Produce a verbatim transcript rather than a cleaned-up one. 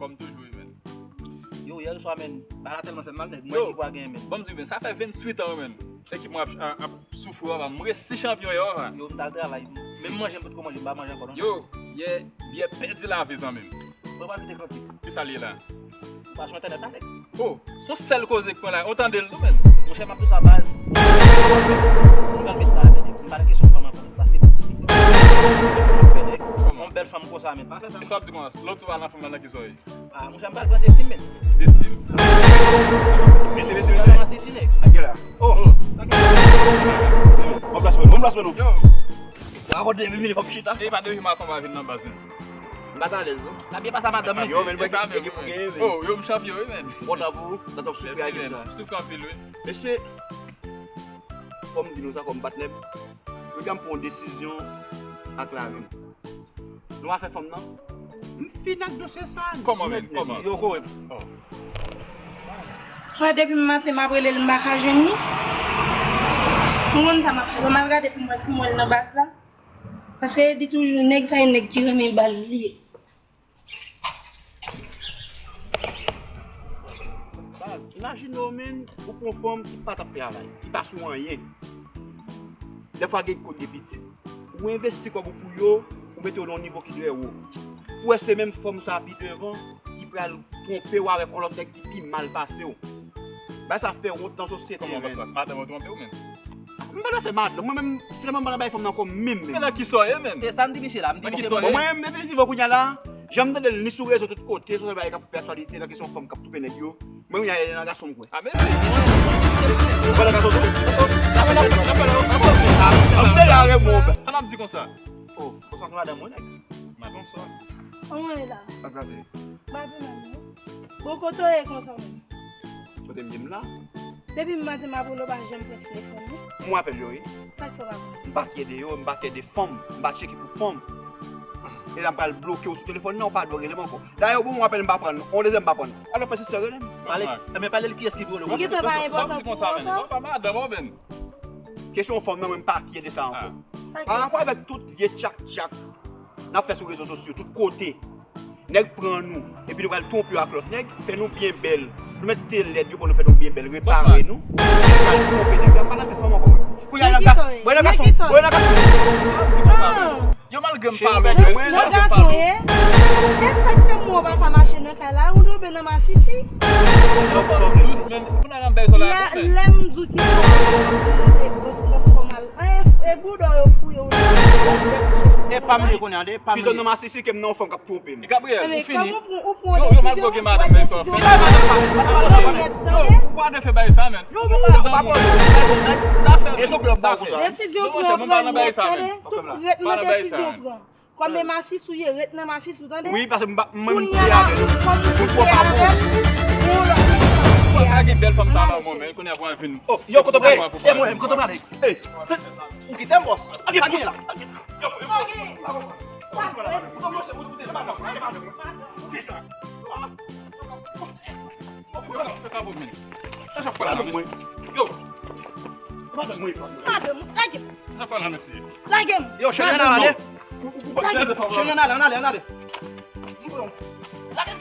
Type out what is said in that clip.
Kòm toujou wi, menn. Yo, yè swa, menn, bagay la tèlman fè m mal, nèg. Mwen ki pral genyen, menn. Ban m di w, menn, sa fè venntuit an, menn. Ekip mwen ap, ap, ap soufri, papa. M resi chanpyon yè, papa. Yo, m t al travay. Menm manje, m potko manje, m pa manje ankò, non. Yo, yè, yè pèdi lavi, zanmi m. Mwen pral kite kantik. Kisa l ye la? Ou pa sou entènèt la, nèg? Oh, se yon sèl koze k pran la. Ou tande l tou, menn? Monchè, m ap di w sa, baz. M pral met sa, nèg. M pa nan kesyon fanm ankò, paske yon bèl fanm konsa, menn, pa fè sa. E sa w ap di konsa? Lòt ou al nan fanm nan, nan ki zòrèy? Ah, monchè, m pral pran de sim, menn. De sim? Mesye, mesye, mesye. Kòmanse isi, nèg. Ak la. Oh. Bon plas pou nou, bon plas pou nou. Yo. Rakonte depi vini fò m chita. E pa depi maten m pa vin nan baz, non. M pa t alèz, non. N ap byen pase a madanm, wi. Yo, men, ekip ou genyen, men. Oh, yo, m chanpyon, wi, men. Kontan pou ou, nan top sou. Mèsi, men. M soufri anpil, wi. Mesye, fò m di nou sa kòm patnè m, yo gen pran yon desizyon ak lavi m. Nou pa fè fanm nan. M fin ak dosye sa. Kòman, men? Kòman? Yo, kòrèk. Oh. Mwen, depi maten, m ap rele l, m pa ka jwenn li. M konn sa m ap fè. Fò m al gade pou m wè si m wè l nan baz la. Paske yo di toujou, nèg sa, e nèg ki renmen baz li ye. Baz, imajine w, menn, ou pran fanm ki pa t ap travay, ki pa sou anyen. Dèfwa gen kòb gen pitit. Ou envesti kòb ou pou yo, ou mete yo nan yon nivo ki trè wo. Ou wè se menm fanm sa pi devan ki pral twonpe w avèk yon lòt nèg ki pi mal pase w. Bagay sa fè wont nan sosyete, menn. Kòman, paske madanm ou twonpe w, menn? M pa nan fè madanm. Mwen menm, finalman, m pa nan bay fanm nan kò m menm, menm. Men nan kisa w ye, menn? E sa m di misye la, m di misye. Bon, mwen menm, definitivman, kounye a la, jan m tande l ni sou rezo tout kote, sou bagay k ap fè aktyalite nan kesyon fanm k ap twonpe nèg yo, mwen, kounye a, nan gason m kwè. A, men si. Ou kwè nan gason tou? An ap di konsa. Oh, konsa k madanm mwen, nèg. Madanm sa. Kòman w ye la? Ak la vi. M pa pi mal, non. Bon, kote w ye konsa menm? Kote m ye m la? Depi m maten m ap rele w, w pa janm pran telefòn, non. M wè apèl yo, wi. Sa k fè w pa pran? M pa k ede yo, m pa k ede fanm, m pa tcheke pou fanm. E la m pral bloke w sou telefòn nan, ou pa dwe rele m ankò. Dayè, ou ban m yon apèl, m pa pran, yon dezyèm m pa pran. Alò, pèsiste rele m. Pale, men pale l kiyès ki pou rele w. Ou gentan pa enpòtan pou ou ankò. Kesyon fanm nan, mwen m pa k ede sa ankò. Pa rapò avèk tout vye tchak tchak n ap fè sou rezo sosyo, tout kote. Nèg pran nou, epi nou pral twonpe yo ak lòt nèg, fè nou byen bèl. Nou mèt te lèd, yo pran nou fè nou byen bèl, repare nou. Nou pral twonpe nèg la, m pa nan fè fanm ankò mwen. Kounye a, nan gason, mwen nan gason, mwen nan gason. Yo, malgre m pa avèk yo, mwen nan gason, ye. E sa k fè mwen w pa ka mache nan kay la, ou tonbe nan masisi. Yo pran nou dous, men, moun nan bèl sou la. Lè m di w ki fò, e bouda yo fouye w. E pa m li kounye a, de, pa m li. Pito nan masisi ke m nan yon fanm k ap twonpe m. Gabriel, ou fini. Yo, yo, malgre w gen madanm, men sa w fè. Yo, ou pa dwe fè bagay sa, men. Yo, ou gen madanm, ou pa pran. Sa fè. E sou klòb sa, frè. Desizyon pran, pran nèt, tande. Tout ret nan desizyon pran. Kòm e masis ou ye, ret nan masis ou, tande. Wi, paske m pa, mwen, m koule avè l. Kounye a, kòm ou koule avè l, ou lòt. Ou pa ka gen bèl fanm sa nan moman, men kounye a pou al vin. Oh, yo, kote w prale? E mwen, kote w prale? Hey. Ou kite m, bòs. Sa gen la? Madanm mwen. Yo. Madanm mwen. Madanm mwen, lage m. Lage m. Yo, cheri an ale, ale. Lage m. Cheri an ale, ale, ale. Lage m.